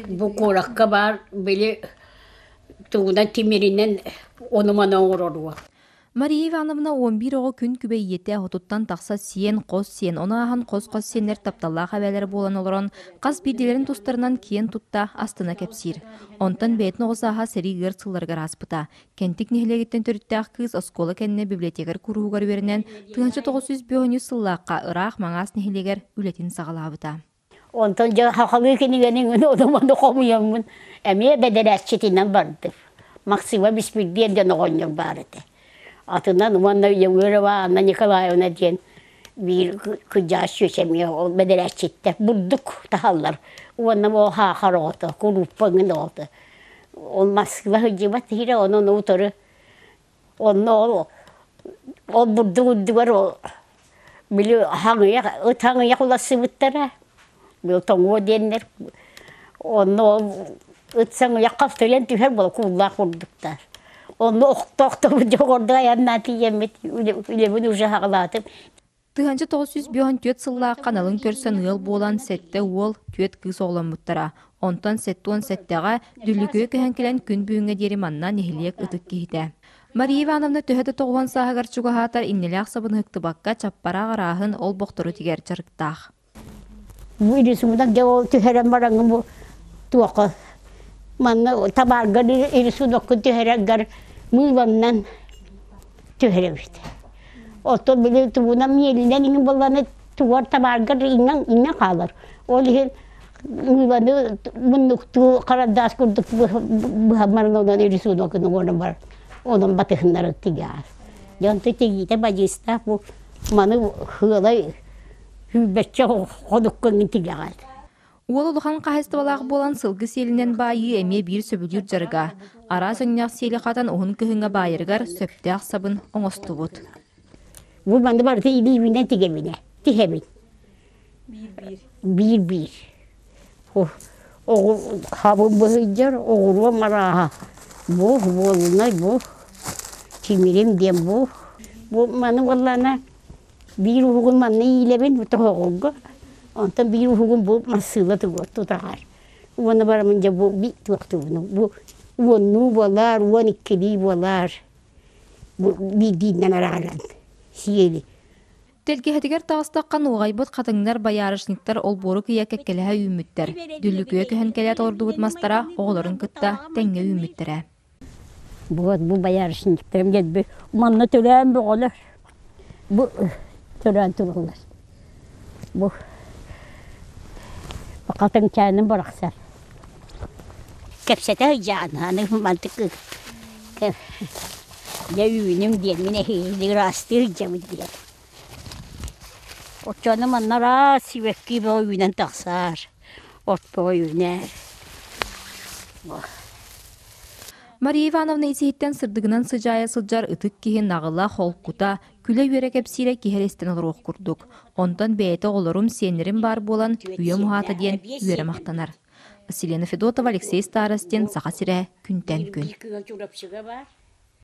Бу куоракка баар били тугунан тимиринэн ону-маны оҥороруо. Мария Ивановна 11 оҕо күн күбэй ийэтэ отуттан тахса сиэн, хос сиэн, ону ааһан хос-хос сиэннэр тапталлаах эбээлэрэ буолан олорон, хас биирдиилэрин тустарынан киэн тутта, астына кэпсиир. Онтон бэйэтин оҕо сааһа сэрии ыар сылларыгар ааспыта. Кэнтик нэһилиэгиттэн төрүттээх кыыс оскуола кэннэ библиотекарь кууруһугар үөрэнэн, 1953 сыллаахха ыраах Маҥаас нэһилиэгэр үлэтин саҕалаабыта. Онтон дьэ хахалыы кинигэни ону-маны хомуйаммын эмиэ бэдэрээччитинэн бардым. Максима Биспирдиэн диэн оҕонньор баар этэ. Атынан уонна Егорова Анна Николаевна диэн биир кырдьаҕас чүөчэ эмиэ ол бэдэрээччиттэр бурдук таһаллар. Уонна ол хаахар оҕото, курууппа эҥин оҕото. Ол Москва сылдьыбат иһирэ, онон утары Онно ол ол бурдук үрдүгэр били хаҥыйах ыт хаҥыйах уларсыбыттара били тоҥуо диэннэр онно ол ыт саҥыйах халтарыйан түһэр буола кууллаах курдуктар онно охто-охто дьоҕурдук айаннаан тиийэммит үлэбин уже саҕалаатым. 1954 сыллаахха аналын көрсөн ыал буолан сэттэ уол, түөрт кыыс оҕоломмуттара. Онтон 77-ҕэ Дүллүкүгэ көһөн кэлэн күн бүгүҥҥэ диэри манна нэһилиэк ытык киһитэ. Мария Ивановна төһө да тоҕуһан сааһыгар чугаһаатар иннилээх сабын ыһыктыбакка чаппараах арааһын олбохтору тигэр дьарыктаах. Бу рисунок дьэ ол түһэрэн бараҥҥын бу туохха манна табааргар рисуноккун түһэрэргэр мыыланнан түһэрэбит. Оттон били тугунан миэлинэн иҥин буоллаҕына тугар табааргар иҥэн иҥэн хаалар. Ол иһин мыыланы муннуктуу харандаас курдук быһан баран онон рисунокун оҥорон баран онон батыһыннарар тигээр. Дьэ онтон тигиитэ бадьыыстаах бу маны хыалай сүүрбэччэ хонукка иҥин тигэҕэр. Уол улахан хаһаайыстыбалаах буолан сылгы сиэлинэн баайыы эмиэ биир сөбүлүүр дьарыга. Араас өҥнөөх сиэли хатан уһун кыһыҥҥа баайарыгар сөптөөх сабын оҥостубут. Бу манна барыта илиибинэн тигэбинэ, тиһэбин. Биир-биир. Биир-биир. Хабын быһыйдьар, оҕуруом арааһа бу, буолунай бу, тимирим диэн бу. Бу маны буоллаҕына Биир уһугун манна иилэбин тоһоҕолго, онтон биир уһугун бу массыына тутаҕар. Уонна барамын дьэ бу туохтуубун бу уоннуу буолаар, 12-лии буолаар бу биирдиинэн арааран сиэли. Тэлгэһэтигэр таҕыстахха нуоҕайбыт хатыҥнар боярышниктар олбуору кыйа кэккэлэһэ үүммүттэр. Дүллүкүө көһөн кэлээт олордубут мастара оҕолорун кытта тэҥҥэ үүммүттэрэ. Вот бу боярышниктарым диэн манна төрөөн бөҕөлөр. Бу төрөөн тураллар. Бу хатыҥчааным барахсан. Кэпсэтэ сылдьаҕын аны мантык дьэ үүнүм диэн мин эһиги ыраастыы сылдьабын диэн. Оччону манна араас сибэкки бөҕө үүнэн тахсар, от бөҕө үүнэр. Мария Ивановна ис-иһиттэн сырдыгынан сыдьаайа сылдьар ытык киһи наҕыла, холкута, күлэ-үөрэ кэпсиирэ киһи эрэ истэн олоруох курдук. Онтон бэйэтэ оҕолорум, сиэннэрим баар буолан, үйэм уһаата диэн үөрэ махтанар. Василина Федотова, Алексей Старостин, Саха сирэ, күнтэн күн.